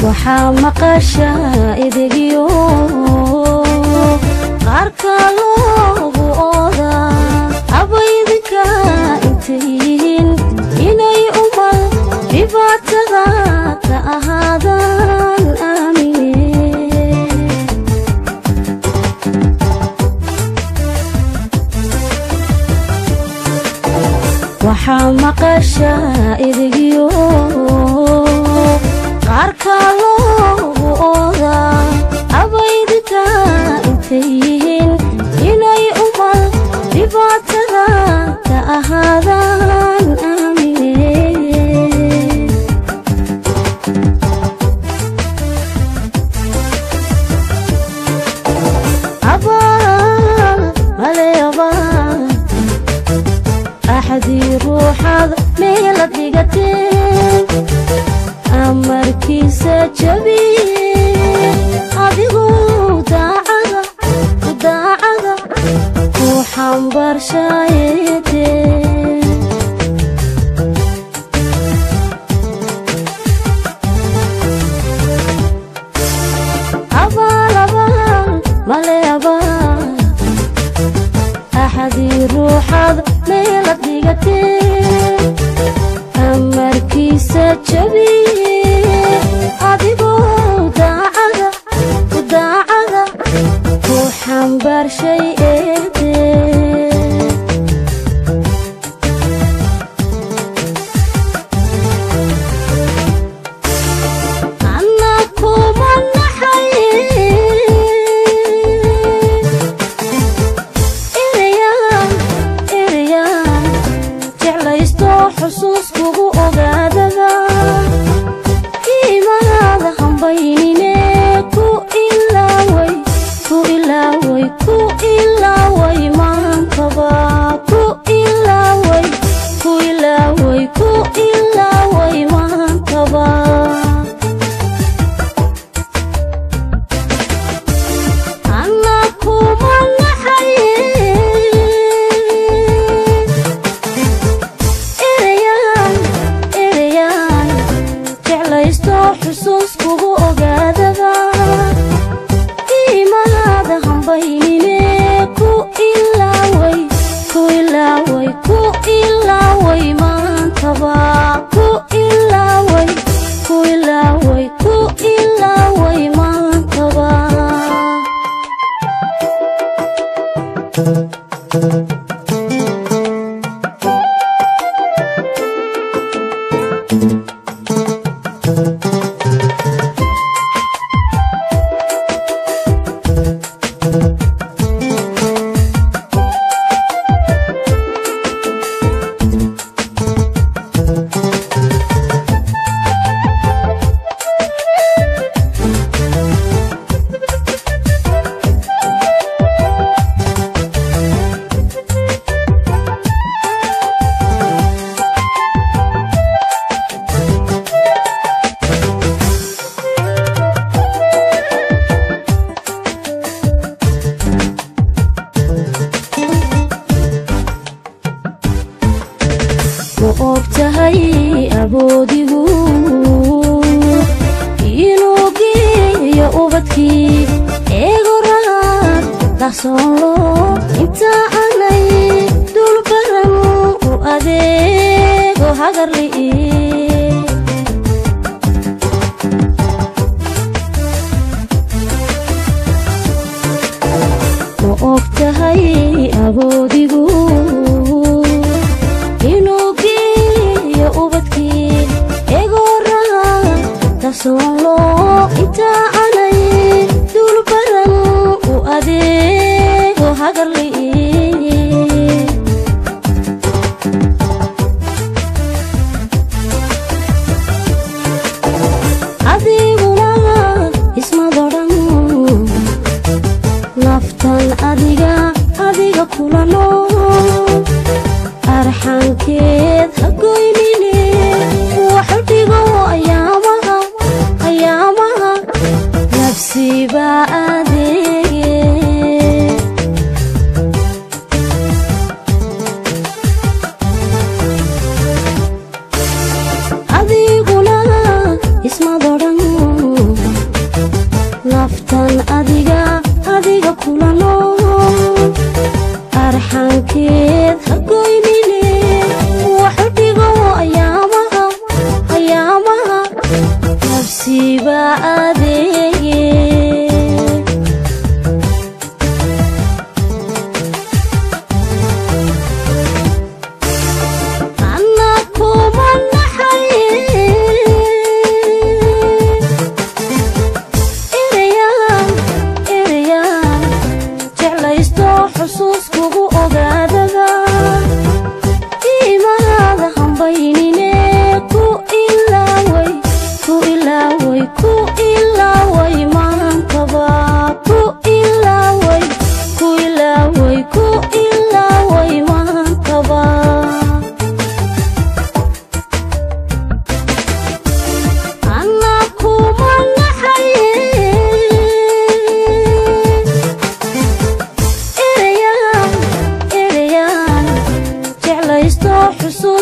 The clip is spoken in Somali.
Waxaa maqasha idegiyo qaarka loogu oodaa abaydinka intay yihiin inay umal dhibaatada ka ahaadaan aamine. Waxaa maqasha idegiyo qaarka loogu oodaa abaydinka intay yihiin inay umal dhibaatada ka ahaadaan aamine. Abaal male abaal axadii ruuxaad meela dhigateen amarkiisa jabiye adigu daacada ku daacada ku xambaarshayete. Abaal abaal male abaal axadii ruuxaad meela dhigateen amarkiisa jabiye adigu daacada ku daacada ku xambaarshay eede. Anna kuma naxaye erayaan erayaan jeclaysto xusuus kugu ogaadada iimaada hambaynine ku ilaaway ku ilaaway ku ilaaway maantaba ku ilaaway ku ilaaway ku ilaaway maantaba. Anna kuma naxaye erayaan erayaan jeclaysto xusuus kugu ogaadaba iimaada hambaynine ku ilaaway ku ilaaway ku ilaaway maantaba ku ilaaway ku ilaaway ku ilaaway maantaba. Ma og tahay aboodigu inuu geeyo ubadkii eegoraad dahsoonlo inta aanay dulbaran u adeego hagarli'i. Ma og tahay aboodigu inuu geeyo nool, arxankeed ha goynine. Waxu dhigo ayaamaha, ayaamaha nafsiba adeege. Adiguna ismadodhan naftan adiga adiga kula nool, arxankeed ha goynine. Waxu dhigo ayaamaha, ayaamaha nafsiba adeege. Anna kuma naxaye, erayaan erayaan jeclaysto xusuus kugu ogaadaba iimaada hambaynine. Ku ilaaway, ku ilaaway, ku ilaaway maantaba, ku ilaaway, ku ilaaway, ku ilaaway maantaba. Anna kuma naxaye, erayaan erayaan jeclaysto xusuus